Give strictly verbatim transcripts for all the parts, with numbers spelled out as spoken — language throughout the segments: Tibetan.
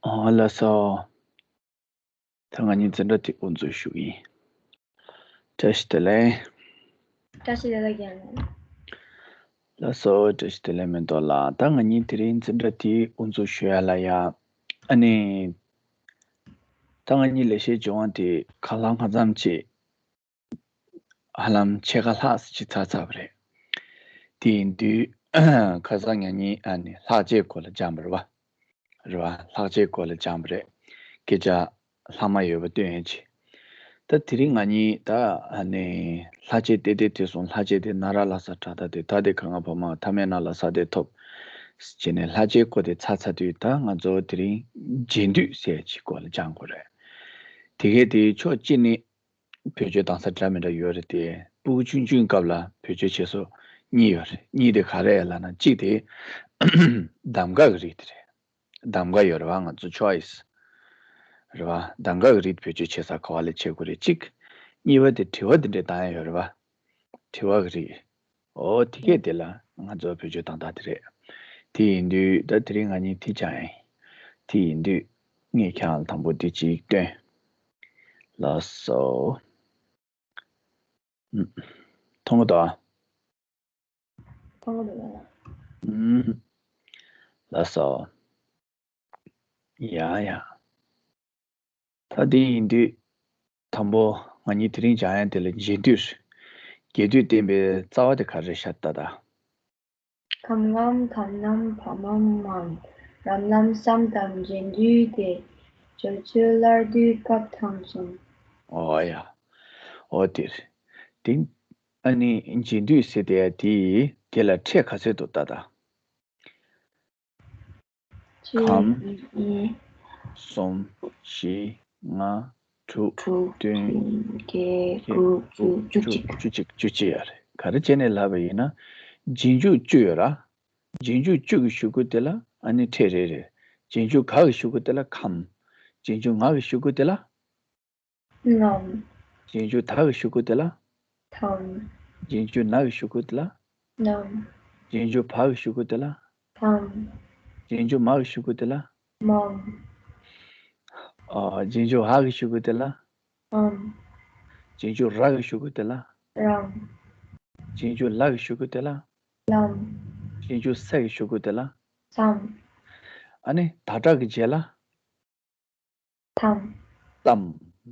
ཨོ་ལགས་སོ། ད་ང་གཉིས་འཛིན་གྲྭ་དེ་དབུ་འཛུགས་ཞུ་གི་ཡིན། བཀྲ་ཤིས་བདེ་ལེགས། བཀྲ་ཤིས་བདེ་ལེགས་རྒན་ལགས། ལགས་སོ། བཀྲ་ཤིས་བདེ་ལེགས་མེ་ཏོག་ལགས། ད་ང་གཉིས་དེ་རིང་འཛིན་གྲྭ་དེ་དབུ་འཛུགས་ཞུ་ཡ་ལ་ཡ། ཨ་ནི། ད་ང་གཉིས་ལས་བྱེད་སྦྱོང་བ་དེ་གང་ལ་གང་འཚམ་ཅིག་ཧ་ལམ་ཕྱེད་ཀ་ལྷག་ཙམ་ཅིག་ཚར་ཚར་བ་རེད། དེ་ཡིན་དུས་ཁ་སང་ང་གཉིས་ཨ་ནི་ལྷག་བཅས་སྐོར་ལ་སྦྱངས་པ་རེད་བ། རེད་བ། ལྷག་བཅས་སྐོར་ལ་སྦྱངས་པ་རེད། སྐད་ཆ་ལྷག་མ་ཡོད་པ་སྟོན་ཡས་ཅིག་ད་དེ་རིང་ང་གཉིས་ད་ཨ་ནི་ལྷག་བཅས་ཏེ་ཏེ་དེ་སོང་། ལྷག་བཅས་དེ་ན་ར་ལ་ས་དྲ་ད་དེ་ད་དེ་ག་ང་བ་མ་ཐ་མའི་ན་ལ་ས་དེ་ཐོབ། བྱས་ནས་ལྷག་བཅས་སྐོར་དེ་ཚར་ཚར་དུས་ད་ང་ཚོ་དེ་རིང་རྗེས་ཟློས་ཟེར་ཡས་ཅིག་སྐོར་ལ་སྦྱང་དགོས་རེད། དེ་གས་དེ་ཕྱོགས་གཅིག་ནས། བེད་སྤྱོད་གཏོང་ས་འདྲ་མི་འདྲ་ཡོད་རེད་དེ། སྤུ་གུ་ཆུང་ཆུང་སྐབས་ལ་བེད་སྤྱོད་བྱེད་ས་གཉིས་ཡོད་རེད། གཉིས་དེ་ག་རེ་ལབ་ན། གཅིག་དེ་གདམ་ག་གི་རིགས་དེ་རེད། གདམ་ག་ཡོད་རེད་བ། ང་ཚོ་choice རེད་བ། གདམ་ག་གི་རིགས་བེད་སྤྱོད་བྱེད་ས་ག་བ་ལ་བྱེད་དགོས་རེད་གཅིག་གཉིས་པ་དེ་དྲི་བ་དེ་འདྲས་བཏང་ཡ་ཡོད་རེད་བ། དྲི་བ་གི་རིགས། ཨོ་དེ་གས་དེ་ལ་ང་ཚོ་བེད་སྤྱོད་བཏང་སྟངས་དེ་རེད། དེ་ཡིན་དུས་ད་དེ་རིང་ང་གཉིས་དེ་སྦྱང་ཡིན། དེ་ཡིན་དུས་ངས་ཁྱེད་རང་ལ་དང་པོ་དེ་གཅིག་སྟོན། ལགས་སོ། ཨུམ། མཐོང་གི་འདུག་ཨ། མཐོང་གི་འདུག་ཨ། ཨུམ། ལགས་སོ། ཡ་ཡ། ད་དེ་ཡིན་དུས། དང་པོ་ང་གཉིས་དེ་རིང་སྦྱང་ཡ་དེ་ལ་རྗེས་ཟློས། རྗེས་ཟློས་བསྟན་པའི་རྩ་བ་དེ་ག་རེ་ཤར་ལྟ་ད། ཁམས་ངམ་ཁམས་ནམ་ཕ་མམ་མམ། རམས་ལམ་སམ་དམ་རྗེས་ཟློས་ཏེ། སྦྱོར་ཚུལ་སླར་བསྡུའི་སྐབས་དང་གསུམ། ཨོ་ཡ། ཨོ་དེ་རེད། དེ། ཨ་ནི་རྗེས་ཟློས་ཟེར་དེ་དེ་དེ་ལ་ཕྲད་ག་ཚོད་འདུག་ལྟ་ད། གཅིག་གམ། གཉིས། གསུམ། བཞི། ལྔ། དྲུག་དྲུག་བདུན། བདུན། བརྒྱད། བརྒྱད། དགུ། བཅུ། བཅུ་གཅིག་བཅུ་གཅིག་བཅུ་གཅིག་ཡ་རེད། ག་རེ་བྱས་ནས་ལབ་པ་ཡིན་ན། རྗེས་འཇུག་བཅུ་ཡོད་ར། རྗེས་འཇུག་བཅུ་གི་གཞུག་གུ་དེ་ལ་ཨ་ནི་ཕྲད་རེ་རེ། རྗེས་འཇུག་ག་གི་གཞུག་གུ་དེ་ལ་གམ། རྗེས་འཇུག་ང་གི་གཞུག་གུ་དེ་ལ། ངམ། རྗེས་འཇུག་ད་གི་གཞུག་གུ་དེ་ལ། དམ། རྗེས་འཇུག་ན་གི་གཞུག་གུ་དེ་ལ། ནམ། རྗེས་འཇུག་བ་གི་གཞུག་གུ་དེ་ལ། དམ། རྗེས་འཇུག་མ་གི་གཞུག་གུ་དེ་ལ། མམ། ཨ། རྗེས་འཇུག་འ་གི་གཞུག་གུ་དེ་ལ། འམ། རྗེས་འཇུག་ར་གི་གཞུག་གུ་དེ་ལ། རམ། རྗེས་འཇུག་ལ་གི་གཞུག་གུ་དེ་ལ། ལམ། རྗེས་འཇུག་ས་གི་གཞུག་གུ་དེ་ལ། སམ། ཨ་ནི་ད་དྲག་གི་རྗེས་ལ། ཐམ། ཏམ།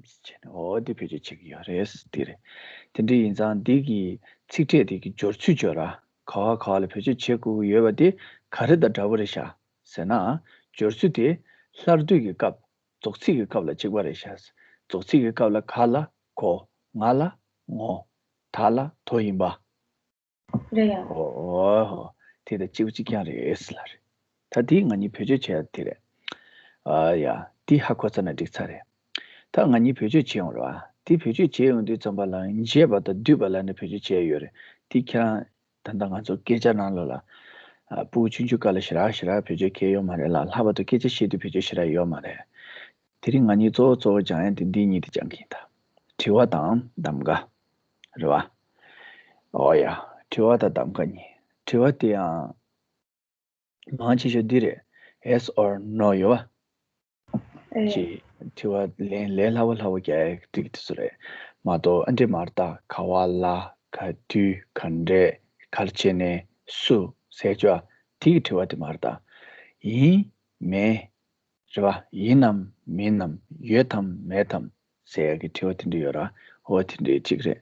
ཟེར་ནས་འོ་དེ་བེད་སྤྱོད་བྱེད་ཀྱི་ཡོད་རེད་དེ་རེད། དེ་འདྲ་ཡིན་ཙང་འདི་གི་ཚིག་ཕྲད་དེ་གི་སྦྱོར་ཚུལ་སྦྱོར་ར། ག་བ་ག་བ་ལ་བེད་སྤྱོད་བྱེད་དགོས་ཀྱི་ཡོད་པ་དེ་ག་རེ་དང་འདྲ་བོ་རེད་ཤག་ཟེར་ན། སྦྱོར་ཚུལ་དེ་སླར་བསྡུ་གི་སྐབས་རྫོགས་ཚིག་གི་སྐབས་ལ་གཅིག་པ་རེད་ཤག་རྫོགས་ཚིག་གི་སྐབས་ལ་ག་ལ་གོ། ང་ལ་ངོ། ད་ལ་དོ་ཡིན་པ། རེད་ཡ། ཨོ་ཨོ། དེ་དང་གཅིག་པ་གཅིག་རྐྱང་རེད་ཟེར་ལབ་རེད། ད་དེ་ང་གཉིས་བེད་སྤྱོད་བྱེད་ཡ་དེ་རེད། ཨ་ཡ། དེ་ཧ་གོ་ཚར་ན་འགྲིག་ཚར་རེད། ད་ང་གཉིས་བེད་སྤྱོད་བྱེད་ཡོང་རེད་བ། དེ་བེད་སྤྱོད་བྱེད་ཡོང་དུས་ཙམ་པ་ལ་འབྱེད་པ་དང་བསྡུས་པ་ལབ་ནས་བེད་སྤྱོད་བྱེད་ཡ་ཡོད་རེད། དེ་ཁྱེད་རང་ད་ལྟ་ང་ཚོ་སྐད་ཆ་ནང་ལོགས་ལ། ཨ། སྤུ་གུ་ཆུང་ཆུང་སྐབས་ལ་ཞེ་དྲག་ཞེ་དྲག་བེད་སྤྱོད་བྱེད་ཡོད་མ་རེད་ལ། ལྷག་པར་དུ་སྐད་ཆ་བཤད་དུས་བེད་སྤྱོད་ཞེ་དྲག་ཡོད་མ་རེད། དེ་རིང་ང་གཉིས་གཙོ་བོ་གཙོ་བོ་སྦྱང་ཡ་དེ་འདི་གཉིས་དེ་སྦྱང་གི་ཡིན་ད། དྲི་བ་དང་གདམ་ག་རེད་བ། ཨོ་ཡ། དྲི་བ་དང་གདམ་ག་གཉིས། དྲི་བ་དེ་ཡང་མང་ཆེ་ཤོས་འདི་རེད། Yes or no ཡོད་བ། ཨེ། ཅེས་དྲི་བ་ལན་ལས་སླ་བོ་སླ་བོ་རྒྱག་ཡ་དེ་དེ་ཚོ་རེད་མ་གཏོགས། ཨ་འདྲས་མ་རེད་ད། ག་བ་ལ། ག་དུས། ག་འདྲས། ག་རེ་བྱས་ནས། སུ། ཟེར་ཅོ། དེ་གི་དྲི་བ་དེ་མ་རེད་ད། ཡིན། མིན། རེད་བ། ཡིན་ནམ་མིན་ནམ། ཡོད་དམ་མེད་དམ་ཟེར་ཡག་གི་དྲི་བ་དེ་འདྲ་ཡོད་ར། འོ་དེ་འདྲའི་གཅིག་རེད།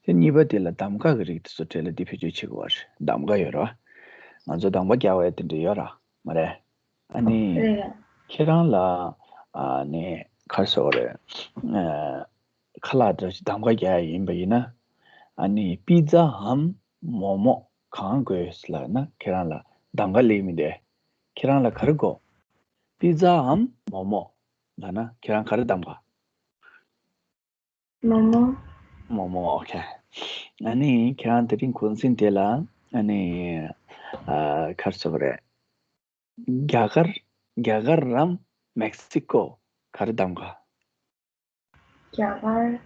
དེ་གཉིས་པ་དེ་ལ་གདམ་ག་གི་རིགས་དེ་ཚོ་གྲས་ལ་འདི་བེད་སྤྱོད་བྱེད་དགོས་པ་རེད། གདམ་ག་ཡོད་ར། ང་ཚོ་གདམ་ག་རྒྱག་པ་དེ་འདྲ་ཡོད་ར། མ་རེད། ཨ་ནི། རེད་ར། ཁྱེད་རང་ལ། ཨ་ནི། ག་རེ་ཟེར་དགོས་རེད། ཨ། ཁ་ལག་འདྲ་ཞིག་གདམ་ག་རྒྱག་ཡ་ཡིན་པ་ཡིན་ན། ཨ་ནི་པི་ཛ་འམ་མོག་མོག་གང་དགོས་ལབ་ན་ཁྱེད་རང་ལ་གདམ་ག་སླེབས་མི་འདུག་ཁྱེད་རང་ལ་ག་རེ་དགོས། པི་ཛ་འམ་མོག་མོག་ལབ་ན་ཁྱེད་རང་ག་རེ་གདམ་ག་མོག་མོག་མོག་མོག་ཨོ་ཁེ། ཨ་ནི་ཁྱེད་རང་དེ་རིང་གུང་སེང་དེ་ལ་ཨ་ནི། ཨ། ག་རེ་ཟེར་དགོས་རེད། རྒྱ་གར། རྒྱ་གར་རམ་མེག་སི་ཀོ་ག་རེ་གདམ་ག་རྒྱ་གར།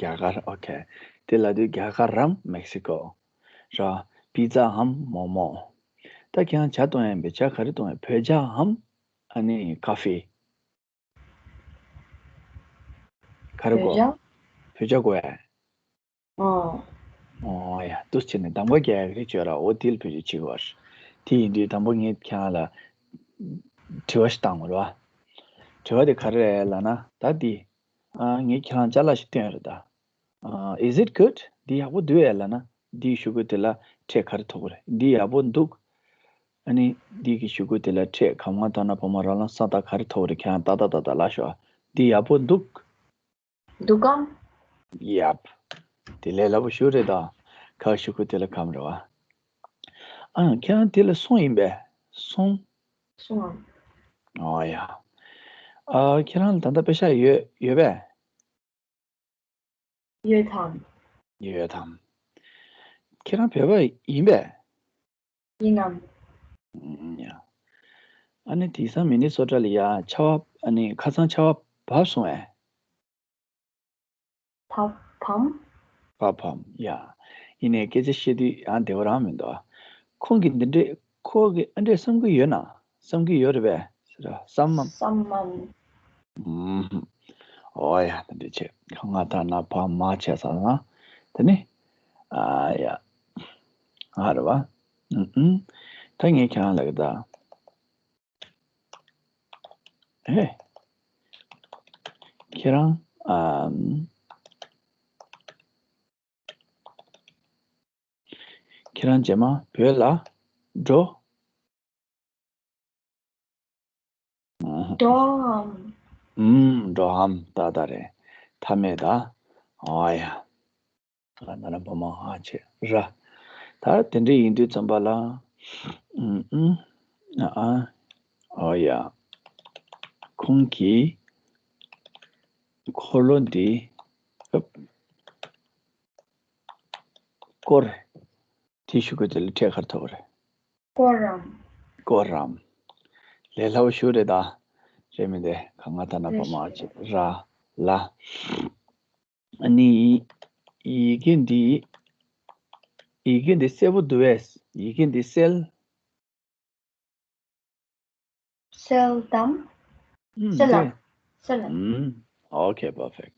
རྒྱ་གར། ཨོ་ཁེ། དེ་ལབ་དུས་རྒྱ་གར་རམ་མེག་སི་ཀོ། ར། པི་ཛ་འམ་མོག་མོག་ད་ ད་ཁྱེད་རང་ཇ་གཏོང་ཡ་ཡིན་པས་ཇ་ག་རེ་གཏོང་ཡ། བོད་ཇའམ་ཨ་ནི་ཀ་ཧྥེ། ག་རེ་དགོས། བོད་ཇ། བོད་ཇ་དགོས་ཡ། ཨོ། ཨོ་ཡ། འདུག་སེ་བྱས་ནས་གདམ་ག་རྒྱག་ཡག་རེད་བྱོས་ར། འོ་དེ་ལ་བེད་སྤྱོད་བྱེད་དགོས་པ་རེད། དེ་ཡིན་དུས་དང་པོ་ངས་ཁྱེད་རང་ལ་དྲི་བ་ཞིག་བཏང་དགོས་རེད་བ། དྲི་བ་དེ་ག་རེ་རེད་ལབ་ན་ད་འདི། ཨ། ངས་ཁྱེད་རང་ཅ་ལག་ཞིག་སྟོན་ཡོད་རེད་ད། ཨ། Is it good? འདི་ཡག་པོ་འདུག་ཨེ་ལབ་ན་འདི་ཞུ་དགོས་དེ་ལ་ཕྲད་ག་རེ་ཐོབ་ཀྱི་རེད། འདི་ཡག་པོ་འདུག་ཨ་ནི་འདི་གི་ཞུ་དགོས་དེ་ལ་ཕྲད་གང་མང་བཏང་ན་བུ་མོ་རོ་ལངས་ས་ད་ག་རེ་ཐོབ་ཀྱི་རེད། ཁྱེད་རང་ཏག་ཏག་ཏག་ཏག་ལབ་ཤོག་ཨ། འདི་ཡག་པོ་འདུག་འདུག་གམ། Yup། དེ་ལས་སླ་པོ་ཞེ་པོ་རེད་ད། ག་ཞུ་དགོས་དེ་ལ་གམ་རེད་བ། ཨ། ཁྱེད་རང་དེ་ལ་སོང་ཡིན་པས། སོང་། སོང་ཨ། ཨོ་ཡ། ཨ། ཁྱེད་རང་ལ་ད་ལྟ་པེ་ཤག་ཡོད་ཡོད་པས། ཡོད་དམ། ཡོད་དམ། ཁྱེད་རང་བོད་པ་ཡིན་པས། ཡིན་ནམ། ཨུམ། ཡ། ཨ་ནི་དེང་སང་མི་ནི་སོ་ཊ་ལ་ཡ་ཆར་པ། ཨ་ནི་ཁ་སང་ཆར་པ་བབས་སོང་ཨེ། བབས་བམ། བབས་བམ། ཡ། ཡིན་ནའི་སྐད་ཆ་བཤད་དུས་ཡང་བདེ་པོ་རང་མི་འདུག་ཨ། ཁོང་གིས་འདི་འདྲས་ཁོ་གིས་ཨ་འདྲས་བསམ་གྱི་ཡོད་ན། བསམ་གྱི་ཡོད་རེད་པས་ཟེར་བ། བསམ་མམ། བསམ་མམ། ཨུམ། ཨོ་ཡ། དེ་འདྲ་བྱས། ཁ་ང་ད་ན་བ་མ་བྱས་ས་ན། དེ་ནི། ཨ་ཡ། ཨ་རེད་བ། ཨུམ་ཨུམ། ད་ངས་ཁྱེད་རང་ལབ་ཀྱི་ད། ཧེ། ཁྱེད་རང་། ཨམ། ཁྱེད་རང་རྗེས་མ་བོད་ལ་འགྲོ། འགྲོའམ། ཨུམ། འགྲོའམ། ཏག་ཏག་རེད། མཐའ་མེད་ད། ཨོ་ཡ། ང་ད་ལ་བུ་མོ་ཨ་བྱས་ར། ད་དེ་འདྲ་ཡིན་དུས་ཙམ་པ་ལ། ཨུམ་ཨུམ། ཨ་ཨ། ཨོ་ཡ། ཁོང་གིས་འཁོར་ལོ་འདི། བསྐོར། དེ་ཞུ་དགོས་དེ་ལ་ཕྲད་ག་རེ་ཐོབ་པ་རེད། བསྐོར་རམ། བསྐོར་རམ། ལས་སླ་པོ་ཞེ་པོ་རེད་ད། རེད་མི་འདུག་ག་ང་ད་ན་བུ་མོ་ཨ་བྱས་ར། ལ། ཨ་ནི་ཡི་གེ་འདི། ཡི་གེ་འདི་གསལ་པོ་འདུག་པས། ཡི་གེ་འདི་གསལ། གསལ་དམ། ཨུམ། གསལ་ལ། དེ། གསལ་ལ། ཨུམ། Okay, perfect.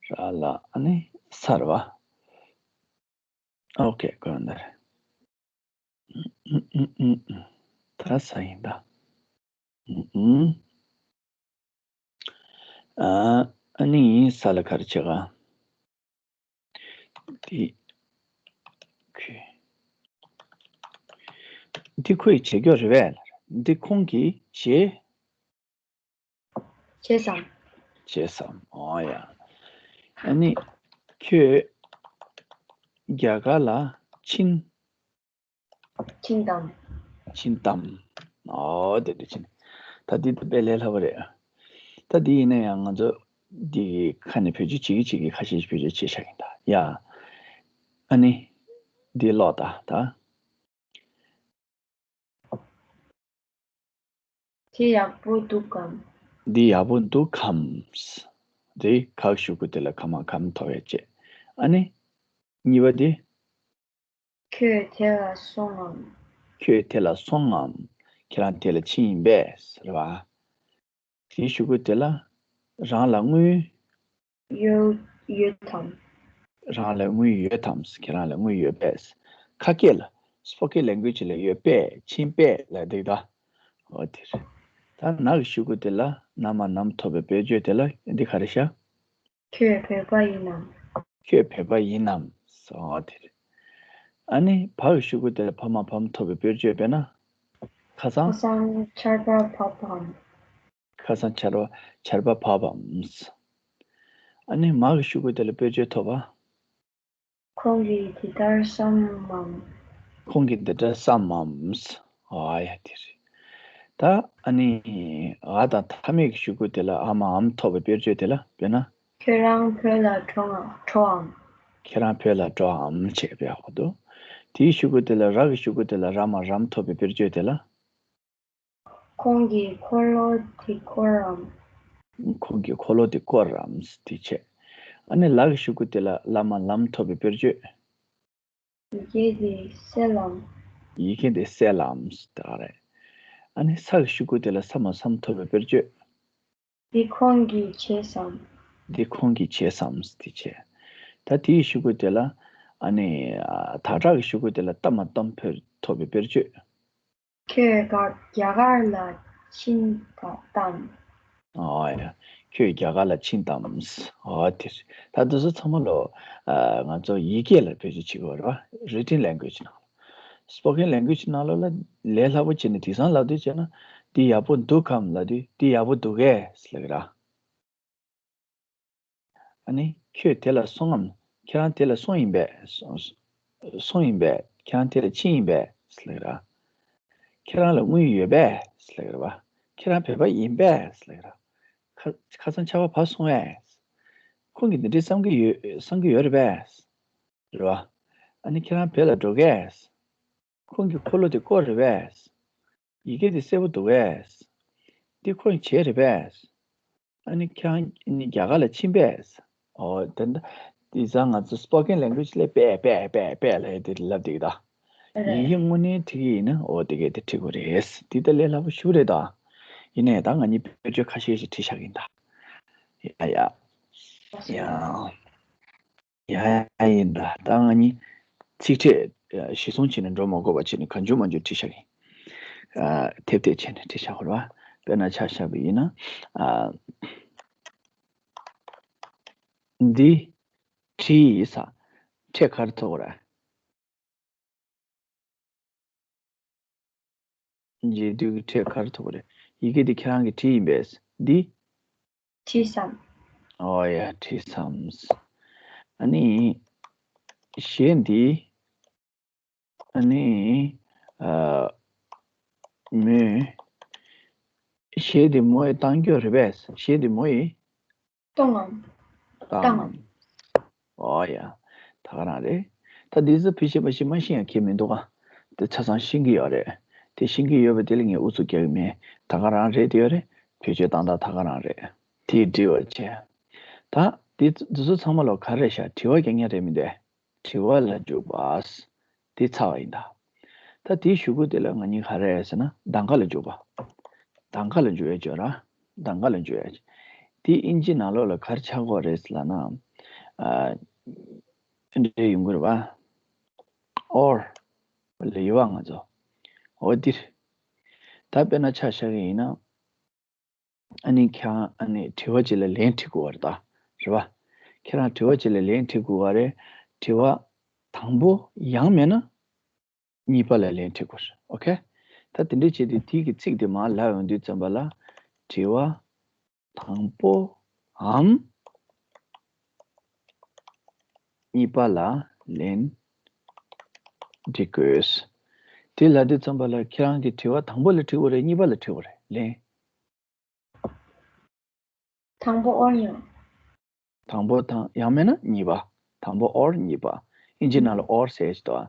ར་ལ་ཨ་ནི་ས་རེད་བ། Okay, གོ་ཡོང་ད་རེད། ཨུམ་ཨུམ་ཨུམ་ཨུམ། ད་ས་ཡིན་ད། ཨུམ་ཨུམ། ཨ། ཨ་ནི་ས་ལ་ག་རེ་བྱེད་ག་འདི། ཁོས། འདི་ཁོས་བྱེད་རྒྱུ་རེད་པས། འདི་ཁོང་གིས་བྱེད། བྱས་སམ། བྱས་སམ། ཨོ་ཡ། ཨ་ནི་ཁྱོད་རྒྱ་གར་ལ་ཕྱིན། ཕྱིན་ཏམ། ཕྱིན་ཏམ། ཨོ་དེ་འདྲ་ཕྱིན། ད་འདི་དཔེ་ལས་སླ་པོ་རེད། ད་འདི་ཡིན་ན་ཡང་ང་ཚོ་འདི་གི་ཁ་ནས་བེད་སྤྱོད་བྱེད་ཀྱི་བྱེད་ཀྱི་ཁ་ཤས་ཤིག་བེད་སྤྱོད་བྱས་བཞག་ཡིན་ད་ཡ། ཨ་ནི་འདི་ཀློག་ད་ད། དེ་ཡག་པོ་འདུག་གམ། འདི་ཡག་པོ་འདུག་གམ། དེ་ག་ཞུ་དགོས་དེ་ལ་ག་མ་གམ་ཐོབ་ཡ་བྱས། ཨ་ནི། གཉིས་པ་དེ། ཁྱོད་དེ་ལ་སོང་ངམ། ཁྱོད་དེ་ལ་སོང་ངམ། ཁྱེད་རང་དེ་ལ་ཕྱིན་ཡིན་པས་ཟེར་བ། དེ་ཞུ་དགོས་དེ་ལ་རང་ལ་དངུལ། ཡོད་ཡོད་དམ། རང་ལ་དངུལ་ཡོད་དམ། ཁྱེད་རང་ལ་དངུལ་ཡོད་པས། ཁ་སྐད་ལ། སྤོ་ཀེན་ལེང་གུ་ཨེ་ཇི་ལ་ཡོད་པས་ཕྱིན་པས་ལ་འདུག་ད། འོ་དེ་རེད། ད་ན་གི་ཞུ་དགོས་དེ་ལ་ན་མ་ནམ་ཐོབ་པའི་བེད་སྤྱོད་དེ་ལ་འདི་ག་རེ་བྱ། ཁྱོད་བོད་པ་ཡིན་ནམ། ཁྱོད་བོད་པ་ཡིན་ནམ། འོ་དེ་རེད། ཨ་ནི་བ་གི་ཞུ་དགོས་དེ་ལ་བ་མ་བམ་ཐོབ་པའི་བེད་སྤྱོད་དཔེར་ན། ཁ་སང་། ཁ་སང་ཆར་པ་བབས་བམ། ཁ་སང་ཆར་པ་ཆར་པ་བབས་བམ། ཨ་ནི་མ་གི་ཤུ་གུ་དེ་ལ་དཔེར་བརྗོད་ཐོབ་པ། ཁོང་གིས་དེ་ལྟར་བསམ་མམ། ཁོང་གིས་དེ་ལྟར་བསམ་མམ། ཨ་ཡ་དེ་རེད། ད་ཨ་ནི་འ་དང་མཐའ་མེད་ཀྱི་ཤུ་གུ་དེ་ལ་འ་མ་འམ་ཐོབ་པའི་དཔེར་བརྗོད་དེ་ལ་དཔེར་ན། ཁྱོད་རང་བོད་ལ་འགྲོ་ང་འགྲོའམ། ཁྱེད་རང་བོད་ལ་འགྲོའམ་བྱས་པའི་འོག་ཏུ། དེའི་ཤུ་གུ་དེ་ལ་ར་གི་ཤུ་གུ་དེ་ལ་ར་མ་རམ་ཐོབ་པའི་དཔེར་བརྗོད་དེ་ལ། ཁོང་གིས་འཁོར་ལོ་དེ་བསྐོར་རམ། ཁོང་གིས་འཁོར་ལོ་དེ་བསྐོར་རམ་དེ་བྱས། ཨ་ནི་ལ་གི་ཤུ་གུ་དེ་ལ་ལ་མ་ལམ་ཐོབ་པའི་དཔེར་བརྗོད། ཡི་གེ་དེ་གསལ་ལམ། ཡི་གེ་འདི་གསལ་ལམ་ཟེར་ད་ག་རེད། ཨ་ནི་ས་གི་ཤུ་གུ་དེ་ལ་ས་མ་བསམ་ཐོབ་པའི་དཔེར་བརྗོད། འདི་ཁོང་གིས་བྱས་སམ། འདི་ཁོང་གིས་བྱས་སམ་འདི་བྱས། ད་དེའི་ཤུ་གུ་དེ་ལ་ཨ་ནི་ཨ་ད་དྲག་གི་ཤུ་གུ་དེ་ལ་ཏ་མ་ཏམ་ཕེར་ཐོབ་པའི་དཔེར་བརྗོད། ཁྱོད་རྒྱ་གར་ལ་ཕྱིན་དམ། ཨོ་ཡ། ཁྱོད་རྒྱ་གར་ལ་ཕྱིན་དམ། ཨོ་དེ་རེད། ད་དེ་ཚོ་ཚང་མ་ལོ། ཨ་ང་ཚོ་ཡི་གེ་ལ་བེད་སྤྱོད་བྱེད་དགོས་རེད་བ། Written language ནང་། Spoken language ནང་ལོགས་ལ་ལས་སླ་པོ་བྱས་ནས་དེང་སང་ལབ་དུས་བྱས་ན། འདི་ཡག་པོ་འདུག་གམ་ལབ་དུས་འདི་ཡག་པོ་འདུག་གས་ལབ་ཀྱི་ར། ཨ་ནི་ཁྱོད་དེ་ལ་སོང་ངམ། ཁྱེད་རང་དེ་ལ་སོང་ཡིན་པས། སོང་སོང་ཡིན་པས། ཁྱེད་རང་དེ་ལ་ཕྱིན་ཡིན་པས་ལབ་ཀྱི་ར། ཁྱེད་རང་ལ་དངུལ་ཡོད་པས་ལབ་ཀྱི་ར་བ། ཁྱེད་རང་བོད་པ་ཡིན་པས་ལབ་ཀྱི་ར། ཁ་ཁ་སང་ཆར་པ་བབས་སོང་བས། ཁོང་གིས་འདི་འདྲའི་བསམ་གྱི་ཡོད་བསམ་གྱི་ཡོད་རེད་པས། རེད་བ། ཨ་ནི་ཁྱེད་རང་བོད་ལ་འགྲོ་གས། ཁོང་གི་འཁོར་ལོ་དེ་བསྐོར་རེད་པས། ཡི་གེ་དེ་གསལ་པོ་འདུག་གས། འདི་ཁོང་གིས་བྱས་རེད་པས། ཨ་ནི་ཁྱེད་རང་ནི་རྒྱ་གར་ལ་ཕྱིན་པས། ཨོ་དེ་འདྲ། དེ་ཙང་ང་ཚོ་spoken language ལས་པས་པས་པས་པས་ལབ་དེ་ལབ་དེ་གི་ད། ཡིན་གྱི་དངོས་གནས་བྲིས་ཀྱི་ཡིན་ན་ཨོ་དེ་གས་དེ་བྲིས་དགོས་རེད། དེ་ད་ལས་སླ་པོ་ཞུ་རེད་ད། ཡིན་ནའི་ད་ང་གཉིས་བེད་སྤྱོད་ཁ་ཤས་ཤིག་བྲིས་བཞག་གི་ཡིན་ད། ཡ་ཡ། ཡ། ཡ་ཡིན་ད། ད་ང་གཉིས་ཚིག་ཕྲད་ཨ་གཞིར་བཟུང་བྱས་ནས་འགྲོ་མ་དགོས་པ་བྱས་ནས་གང་བྱུང་མང་བྱུང་བྲིས་བཞག་གི། ཨ་ཐེབས་ཐེབས་བྱས་ནས་བྲིས་བཞག་དགོས་རེད་བ། དཔེར་ན་ཆ་བཞག་པ་ཡིན་ན། ཨ་འདི་བྲིས་ས་ཕྲད་ག་རེ་ཐོགས་རེད། རྗེས་ཟློས་ཀྱི་ཕྲད་ག་རེ་ཐོགས་རེད། ཡི་གེ་འདི་ཁྱེད་རང་གིས་བྲིས་ཡིན་པས། འདི། བྲིས་སམ། ཨོ་ཡ་བྲིས་སམ། ཨ་ནི། གཞས་འདི། ཨ་ནི། ཨ། མོས། གཞས་འདི་མོ་ཡིས་བཏང་རྒྱུ་རེད་པས། གཞས་འདི་མོ་ཡིས། གཏོང་ངམ། བཏང་ངམ། ཨོ་ཡ། ད་ག་རང་རེད། ད་འདི་ཚོ་བེད་སྤྱོད་པ་ཞིག་མ་ཤེས་ཡང་ཁྱད་མི་འདུག་ག་དེ་ཆ་ཚང་ཤེས་ཀྱི་ཡོད་རེད། དེ་ཤེས་ཀྱི་ཡོད་པ་དེ་ལ་ངས་ཨུ་ཚུགས་རྒྱག་གི་མེད། ད་ག་རང་རེད་དེ་ཡོད་རེད། བེད་སྤྱོད་སྟངས་དག་ད་ག་རང་རེད། དེ་འབྲི་བར་བྱས། ད་འདི་འདི་ཚོ་ཚང་མ་ལ་ག་རེ་བཞག་དྲི་བ་རྒྱག་མཁན་རེད་མི་འདུག་དྲི་བ་ལ་འཇུག་པ། དེ་ཚར་བ་ཡིན་ད། ད་དེའི་གཞུག་གུ་དེ་ལ་ང་གཉིས་ག་རེ་ཟེར་ན་གདམ་ག་ལ་འཇུག་པ། གདམ་ག་ལ་འཇུག་ཡས་བརྗོད་ར། གདམ་ག་ལ་འཇུག་ཡས། དེ་ཨིན་ཇི་ནང་ལོགས་ལ་ག་རེ་ཆགས་ཀྱི་ཡོད་རེད་ཟེར་ལབ་ན། ཨ། འདི་འདྲ་ཡོང་གི་རེད་པ། or ལབ་ཡོད་པ་ང་ཚོ། འོ་འདིར། ད་དཔེར་ན་ཆ་བཞག་གི་ཡིན་ན། ཨ་ནི་ཁྱེད་རང་ཨ་ནི་དྲི་བ་གཅིག་ལ་ལན་འབྲི་དགོས་པ་རེད་ད། རེད་པ། ཁྱེད་རང་དྲི་བ་གཅིག་ལ་ལན་འབྲི་དགོས་པ་རེད། དྲི་བ་དང་པོ་ཡང་མེད་ན་གཉིས་པ་ལ་ལན་འབྲི་དགོས་རེད། ཨོ་ཁེ། ད་དེ་འདྲ་བྱས་ཏེ་དེའི་གི་ཚིག་དེ་མར་ལབ་ཡོང་དུས་ཙམ་པ་ལ་དྲི་བ་དང་པོའམ་གཉིས་པ་ལ་ལན་འབྲི་དགོས། དེ་ལབ་དུས་ཙམ་པ་ལ་ཁྱེད་རང་གི་དྲི་བ་དང་པོ་ལ་འབྲི་དགོས་རེད། གཉིས་པ་ལ་འབྲི་དགོས་རེད། ལན། དང་པོ་or ཡང་། དང་པོ་དང་ཡང་མེད་ན་གཉིས་པ། དང་པོ་or གཉིས་པ། ཨིན་ཇི་ནང་ལ་or ཟེར་ཞིག་འདུག་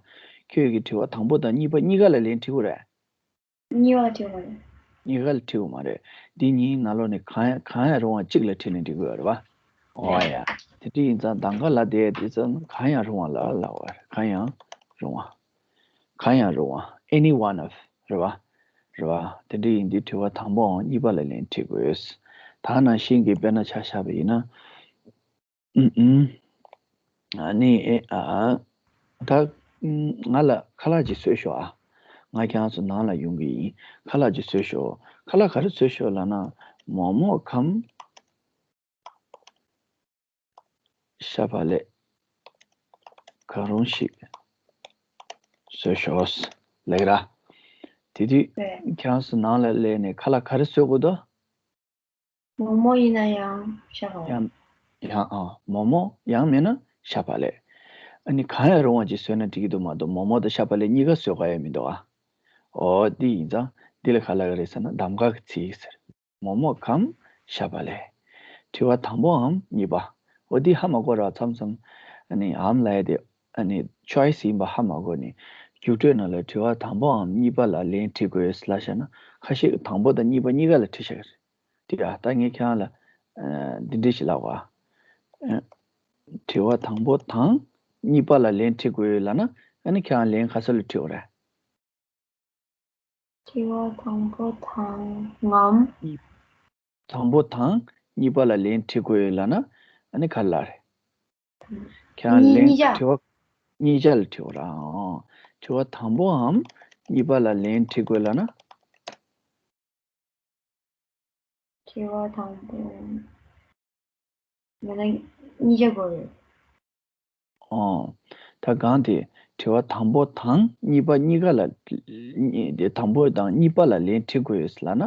ཁྱོད་ཀྱི་དྲི་བ་དང་པོ་དང་གཉིས་པ་གཉིས་ཀ་ལ་ལན་འབྲི་དགོས་རེད། གཉིས་པ་འབྲི་དགོས་རེད། གཉིས་ཀ་ལ་འབྲི་དགོས་མ་རེད། འདི་གཉིས་ནང་ལོགས་ནས་གང་ཡང་གང་ཡང་རུང་བ་གཅིག་ལ་འབྲི་ནས་འབྲི་དགོས་རེད་པ། ཨོ་ཡ། དེ་འདྲ་ཡིན་ཙང་གདམ་ག་ལ་དེ་དེ་ཙམ་གང་ཡང་རུང་བ་ལ་ལབ་པ་རེད། གང་ཡང་རུང་བ། གང་ཡང་རུང་བ། any one of རེད་པ། རེད་པ། དེ་འདྲ་ཡིན་དུས་དྲི་བ་དང་པོའམ་གཉིས་པ་ལ་ལན་འབྲི་དགོས། ད་ནང་བཞིན་གྱི་དཔེར་ན་ཆ་བཞག་པ་ཡིན་ན། ཨུམ་ཨུམ། ཨ་ནི་ཨེ་ཨ། ད་ང་ལ་ཁ་ལག་ཅིག་བཟོས་ཤོག་ཨ། ང་ཁྱེད་རང་ཚོ་ནང་ལ་ཡོང་གི་ཡིན། ཁ་ལག་ཅིག་བཟོས་ཤོག་ཁ་ལག་ག་རེ་བཟོས་ཤོག་ལབ་ན། མོག་མོག་གམ། ཤ་བག་ལེབ། གང་རུང་ཞིག་བཟོས་ཤོག་ལབ་ཀྱི་ར། དེ་དུས་ཁྱེད་རང་ཚོ་ནང་ལ་སླེབས་ནས་ཁ་ལག་ག་རེ་བཟོས་དགོས་འདུག་མོག་མོག་ཡིན་ན་ཡང་ཤ་བག་ལེབ། ཡང་ཡང་ཨ་མོག་མོག་ཡང་མིན་ན་ཤ་བག་ལེབ། ཨ་ནི་གང་ཡང་རུང་བ་ཅིག་བཟོས་ན་འགྲིག་གི་འདུག་མ་གཏོགས་མོག་མོག་དང་ཤ་བག་ལེབ་གཉིས་ཀ་བཟོ་དགོས་ཡ་མི་འདུག་ཨ། འོ་འདི་ཡིན་ཙང་འདི་ལ་ག་ལབ་ཀྱི་རེད་ཟེར་ན་གདམ་ག་གི་ཚིག་ཟེར། མོག་མོག་གམ་ཤ་བག་ལེབ། དྲི་བ་དང་པོའམ་གཉིས་པ། འོ་འདི་ཧ་མ་གོ་ར་མཚམས་མཚམས་ཨ་ནི་འམ་ལབ་ཡ་དེ་ཨ་ནི་choice ཡིན་པ་ཧ་མ་གོ་ནས་རྒྱུགས་སྤྲོད་ནང་ལ་དྲི་བ་དང་པོའམ་གཉིས་པ་ལ་ལན་འབྲི་དགོས་ལབ་བཞག་ན་ཁ་ཤས་དང་པོ་དང་གཉིས་པ་གཉིས་ཀ་ལ་བྲིས་བཞག་གི་རེད། དེ་ཡ་ད་ངས་ཁྱེད་རང་ལ་ཨ་འདི་འདྲ་ཞིག་ལབ་པ། ཨ་དྲི་བ་དང་པོ་དང་གཉིས་པ་ལ་ལན་འབྲི་དགོས་ལབ་ན་ཨ་ནི་ཁྱེད་རང་ལན་ག་ས་ལ་འབྲི་དགོས་རེད། དྲི་བ་དང་པོ་དང་ངམ། གཉིས། དང་པོ་དང་གཉིས་པ་ལ་ལན་འབྲི་དགོས་ལབ་ན་ཨ་ནི་ག་རེ་ལབ་རེད། ཁྱེད་རང་ལན་གཉིས་ཆ། དྲི་བ་གཉིས་ཆ་ལ་འབྲི་དགོས་ར། ཨང་། དྲི་བ་དང་པོའམ་གཉིས་པ་ལ་ལན་འབྲི་དགོས་ལབ་ན། དྲི་བ་དང་པོ། མིན་ན་གཉིས་ཆ་དགོས་རེད། ཨོ། ད་གང་དེ་དྲི་བ་དང་པོ་དང་གཉིས་པ་གཉིས་ཀ་ལ། གཉིས་དེ་དང་པོ་དང་གཉིས་པ་ལ་ལན་འབྲི་དགོས་ལབ་ན་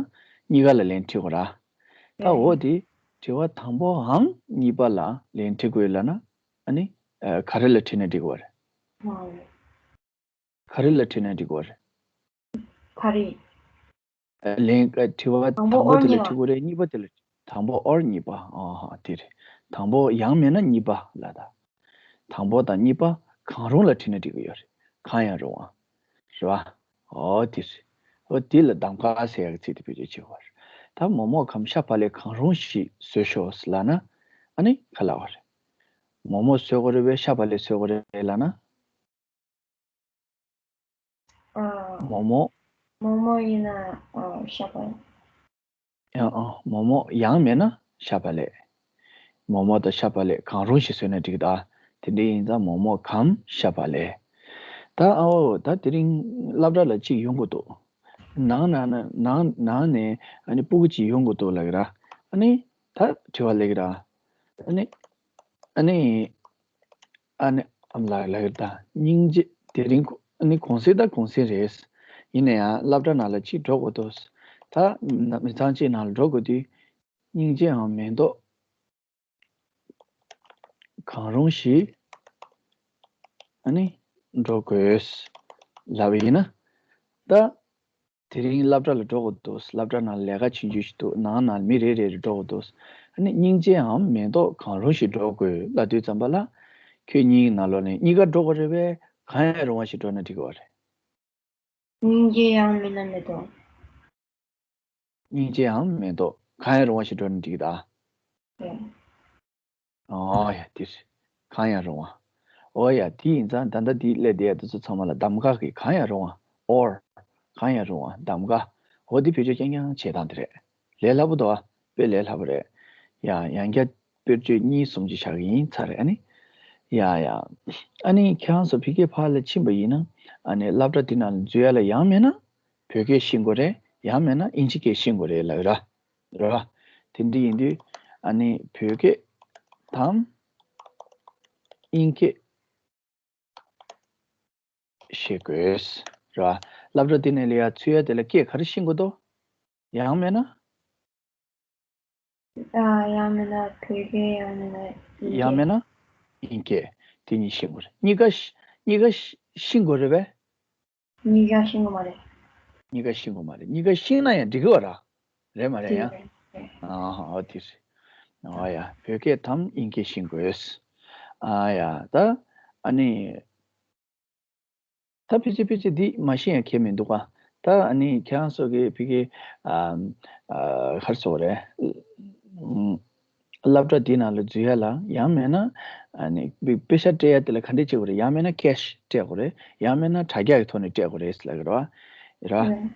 གཉིས་ཀ་ལ་ལན་འབྲི་དགོས་ར། ད་འོ་དེ་དྲི་བ་དང་པོའམ་གཉིས་པ་ལ་ལན་འབྲི་དགོས་ལབ་ན་ཨ་ནི་ག་རེ་ལ་བྲིས་ན་འགྲིག་གི་རེད། ག་རེ་ལ་བྲིས་ན་འགྲིག་གི་རེད། ག་རེ། ལན། དྲི་བ་དང་པོ་དེ་ལ་འབྲི་དགོས་རེད། གཉིས་པ་དེ་ལ། དང་པོ་ཨོར་གཉིས་པ། ཨོ་ཧ་དེ་རེད། དང་པོ་ཡང་མིན་ན་གཉིས་པ་ལ་ད། དང་པོ་དང་གཉིས་པ་གང་རུང་ལ་བྲིས་ན་འགྲིག་གི་ཡོད་རེད། གང་ཡང་རུང་བ། རེད་བ། ཨོ་དེ་རེད། ཨོ་དེ་ལ་གདམ་ག་ཟེར་ཡག་གི་ཚིག་དེ་བེད་སྤྱོད་བྱེད་དགོས་རེད། ད་མོག་མོག་གམ་ཤ་བག་ལེབ་གང་རུང་ཞིག་བཟོས་ཤོག་ལབ་ན་ཨ་ནི་ག་ལབ་དགོས་རེད། མོག་མོག་བཟོ་དགོས་རེད་པས་ཤ་བག་ལེབ་བཟོ་དགོས་རེད་ལབ་ན། མོག་མོག་མོག་མོག་ཡིན་ན་ཤ་བག་ཡང་། མོག་མོག་ཡང་མེད་ན་ཤ་བག་ལེབ། མོག་མོག་དང་ཤ་བག་ལེབ་གང་རུང་ཞིག་བཟོས་ན་འགྲིག་གི། ད་དེ་འདྲ་ཡིན་ཙང་མོག་མོག་གམ་ཤ་བག་ལེབ། ད་ཨོ་ད་དེ་རིང་སློབ་གྲྭ་ལ་གཅིག་ཡོང་གི་འདུག་ནང་ན་ནང་ནང་ནས་ཨ་ནི་སྤུ་གུ་གཅིག་ཡོང་གི་འདུག་ལབ་ཀྱི་ར། ཨ་ནི་ད་དྲི་བ་སླེབས་ཀྱི་ར། ཨ་ནི་ཨ་ནི། ཨ་ནི་ཨམ་ལགས་ལབ་ཀྱི་རེད། ད་སྙིང་རྗེ། དེ་རིང་ཁོ་ཨ་ནི་གུང་སེང་ད་གུང་སེང་རེད། ཡིན་ན་ཡང་སློབ་གྲྭ་ནང་ལ་གཅིག་འགྲོ་དགོས་འདུག་ད་མི་ཚང་གཅིག་ནང་ལ་འགྲོ་དགོས་དུས་སྙིང་རྗེའམ་མེ་ཏོག་གང་རུང་ཞིག་ཨ་ནི་འགྲོ་དགོས་ལབ་པ་ཡིན་ན། ད་དེ་རིང་སློབ་གྲྭ་ལ་འགྲོ་དགོས་འདུག་སློབ་གྲྭ་ནང་ལས་ཀ་བྱེད་རྒྱུ་ཞིག་འདུག་ནང་ན་མི་རེ་རེ་རེ་འགྲོ་དགོས་འདུག་ཨ་ནི་སྙིང་རྗེའམ་མེ་ཏོག་གང་རུང་ཞིག་འགྲོ་དགོས་ལབ་དུས་ཙམ་པ་ལ། ཁྱོད་གཉིས་ནང་ལོགས་ནས་གཉིས་ཀ་འགྲོ་དགོས་རེད་པས། གང་ཡང་རུང་བ་ཞིག་འགྲོ་ན་འགྲིག་གི་རེད། སྙིང་རྗེ་ཡང་མིན་ན་མེ་ཏོག་སྙིང་རྗེའམ་མེ་ཏོག་གང་ཡང་རུང་བ་ཞིག་འགྲོ་ན་འགྲིག་གི། ཨོ་ཡ་དེ་རེད། གང་ཡང་རུང་བ། ཨོ་ཡ་དེ་ཡིན་ཙང་ད་ལྟ་འདི་སླེབས་བསྡད་ཡ་དེ་ཚོ་ཚང་མ་ལ་གདམ་ག་གི་གང་ཡང་རུང་བ། ཨོར། གང་ཡང་རུང་བ་གདམ་ག། ཨོ་དེ་བེད་སྤྱོད་རྐྱང་རྐྱང་བྱེད་སྟངས་དེ་རེད། ལས་སླ་པོ་འདུག་ཨ། དཔེ་ལས་སླ་པོ་རེད། ཡ་ཡང་བསྐྱར་དཔེར་བརྗོད་གཉིས་གསུམ་ཅིག་བཞག་གི་ཡིན། ཚར་རེད། ཨ་ནི། ཡ་ཡ། ཨ་ནི་ཁྱེད་རང་ཚོ་ཕ་གིར་ཕར་ལ་ཕྱིན་པ་ཡིན་ན་ཨ་ནི་སློབ་གྲྭ་འདི་ནང་ལ་འཛུལ་ཡ་ལ་ཡང་མིན་ན་བོད་སྐད་ཤེས་དགོས་རེད། ཡང་མིན་ན་ཨིན་ཇི་སྐད་ཤེས་དགོས་རེད་ལབ་ཡོད་ར། རེད་བ། དེ་འདྲ་ཡིན་དུས་ཨ་ནི་བོད་སྐད་དང་ཨིན་སྐད་ཤེས་དགོས། རེད་བ། སློབ་གྲྭ་དེ་ནས་ལས་ཡ་ཚུད་ཡ་དེ་ལ་སྐད་ག་རེ་ཤེས་དགོས་འདུག་ཡང་མིན་ན། ཨ། ཡང་མིན་ན་བོད་སྐད། ཡང་མིན་ན་ཨིན་སྐད། ཡང་མིན་ན་ཨིན་སྐད། དེ་གཉིས་ཤེས་དགོས་རེད། གཉིས་ཀ་ཤ་གཉིས་ཀ་ཤ་ཤེས་དགོས་རེད་པས། གཉིས་ཀ་ཤེས་དགོས་མ་རེད། གཉིས་ཀ་ཤེས་དགོས་མ་རེད། གཉིས་ཀ་ཤེས་ན་ཡང་འགྲིག་གི་བ་ར། རེད་མ་རེད་ཡ། རེད། ཨ་ཧ། ཨོ་དེ་རེད། ཨོ་ཡ། བོད་སྐད་དམ་ཨིན་སྐད་ཤེས་དགོས། ཨ་ཡ། ད་ཨ་ནི། ད་ཕལ་ཆེར་ཕལ་ཆེར་འདི་མ་ཤེས་ཡ་གང་ཡང་མི་འདུག་ག་ད་ཨ་ནི་ཁྱེད་རང་ཚོ་གི་ཕ་གི་ཨ་ཨ་ག་རེ་ཟེར་དགོས་རེད། ཨ། སློབ་གྲྭ་འདི་ནང་ལ་འཛུལ་ཡ་ལ་ཡང་མིན་ན་ཨ་ནི་དཔེ་དཔེ་ཆ་སྤྲད་ཡ་དེ་ལ་ག་འདྲས་བྱེད་དགོས་རེད། ཡང་མིན་ན་ཁེཤ་སྤྲད་དགོས་རེད། ཡང་མིན་ན་དྲ་རྒྱ་གི་ཐོག་ནས་སྤྲད་དགོས་རེད་ལབ་ཀྱི་རེད་བ། ར། རེད།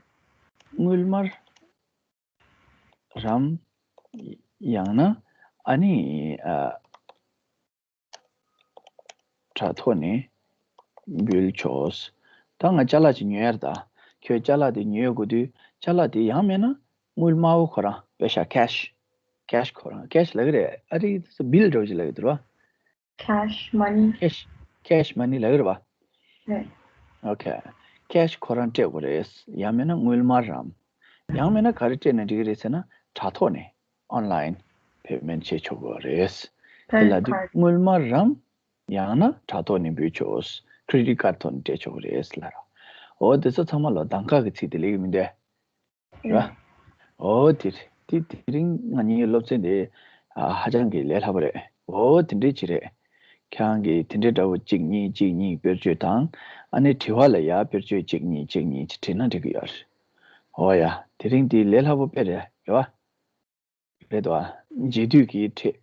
དངུལ་སྨར་རམ། ཡང་ན་ཨ་ནི་ཨ། དྲ་ཐོག་ནས་འབུལ་ཆོག་ད་ང་ཅ་ལག་ཅིག་ཉོ་ཡ་རེད། ད་ཁྱོད་ཅ་ལག་དེ་ཉོ་ཡ་དགོས་དུས་ཅ་ལག་དེ་ཡང་མིན་ན་དངུལ་སྨར་བོ་ཁོ་རང་པེ་ཤ་ཁེཤ། ཁེཤ་ཁོ་རང་ཁེཤ་ལབ་ཀྱི་རེད། ཨ་རི་དེ་ཚོ་བིལ་འདྲ་བོ་ཅིག་ལབ་ཀྱི་འདུག་ར། ཁེཤ་མ་ནི། ཁེཤ། ཁེཤ་མ་ནི་ལབ་ཀྱི་རེད་པ། རེད། ཨོ་ཁེ། ཁེཤ་ཁོ་རང་སྤྲད་དགོས་རེད། ཡང་མིན་ན་དངུལ་སྨར་རམ། ཡང་མིན་ན་ག་རེ་སྤྲད་ན་འགྲིག་གི་རེད་ཟེར་ན་དྲ་ཐོག་ནས་ཨོན་ལའིན་པེ་མེན་ཊི་བྱེད་ཆོག་གི་རེད། དེ་ལ་དུས་དངུལ་སྨར་རམ། ཡང་ན་དྲ་ཐོག་ནས་འབུལ་ཆོག་ཁེ་རེ་ཌིཊ་ཀཌ་ཐོག་ནས་སྤྲད་ཆོག་གི་རེད་ལབ་ར། འོ་དེ་ཚོ་ཚང་མ་ལ་གདམ་ག་གི་ཚིག་དེ་ལེགས་མི་འདུག་ར། འོ་དེ་རེད། དེ་དེ་རིང་ང་གཉིས་སློབ་ཚན་དེ་ཨ་ཧ་ཅང་གི་ལས་སླ་པོ་རེད། འོ་དེ་འདྲའི་ཅིག་རེད། ཁྱེད་རང་གིས་དེ་འདྲའི་འདྲ་བོ་གཅིག་གཉིས་གཅིག་གཉིས་དཔེར་བརྗོད་དང་། ཨ་ནི་དྲི་བ་ལ་ཡ་དཔེར་བརྗོད་གཅིག་གཉིས་གཅིག་གཉིས་ཅིག་བྲིས་ན་འགྲིག་གི་ཡོད་རེད། འོ་ཡ། དེ་རིང་དེ་ལས་སླ་པོ་དཔེ་རེད། རེད་བ། རེད་དོ། རྗེས་མཐུད་ཀྱི་ཕྲད།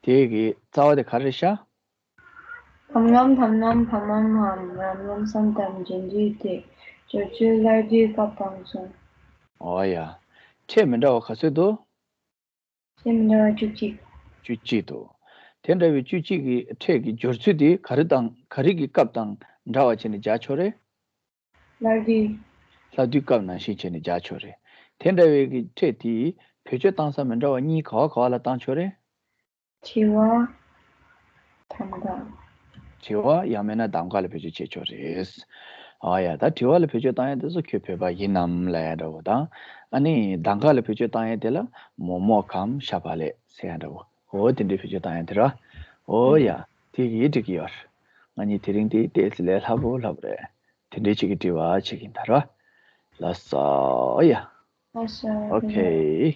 དེ་གི་རྩ་བ་དེ་ག་རེ་ཤག་བམ་ངམ་བམ་ནམ་བམ་མམ་བམ་རམ་རམ་སམ་དམ་རྗེས་མཐུད་ཕྲད། སྦྱོར་ཚུལ་སླར་བསྡུའི་སྐབས་དང་མཚུངས། འོ་ཡ། ཕྲད་མི་འདྲ་བ་ག་ཚོད་འདུག་ཕྲད་མི་འདྲ་བ་བཅུ་གཅིག་བཅུ་གཅིག་འདུག་དེ་འདྲ་བའི་བཅུ་གཅིག་གི་ཕྲད་ཀྱི་སྦྱོར་ཚུལ་དེ་ག་རེ་དང་ག་རེ་གི་སྐབས་དང་འདྲ་བ་བྱས་ནས་སྦྱར་ཆོག་རེད། སླར་བསྡུའི། སླར་བསྡུའི་སྐབས་ནང་བཞིན་བྱས་ནས་སྦྱར་ཆོག་རེད། དེ་འདྲ་བའི་གི་ཕྲད་དེ་བེད་སྤྱོད་བཏང་ས་མི་འདྲ་བ་གཉིས་ག་བ་ག་བ་ལ་བཏང་ཆོག་རེད། དྲི་བ། གདམ་ག་དྲི་བ་ཡང་མིན་ན་གདམ་ག་ལ་བེད་སྤྱོད་བྱེད་ཆོག་རེད། ཨ་ཡ། ད་དྲི་བ་ལ་བེད་སྤྱོད་བཏང་ཡ་དེ་ཚོ་ཁྱོད་བོད་པ་ཡིན་ནམ་ལབ་ཡ་འདྲ་བོ་དང་། ཨ་ནི་གདམ་ག་ལ་བེད་སྤྱོད་བཏང་ཡ་དེ་ལ་མོག་མོག་གམ་ཤ་བག་ལེབ་ཟེར་ཡ་འདྲ་བོ། འོ་དེ་འདྲའི་བེད་སྤྱོད་བཏང་ཡ་དེ་ར། འོ་ཡ། དེ་གི་འགྲིག་གི་ཡོད་རེད། ང་གཉིས་དེ་རིང་དེ་ཏོག་ཙམ་ལས་སླ་པོ་སླ་པོ་རེད། དེ་འདྲའི་ཅིག་གི་དྲི་བ་བྱེད་ཀྱིན་ད་ར། ལགས་སོ་ཡ། ལགས་སོ། ཨོ་ཁེ།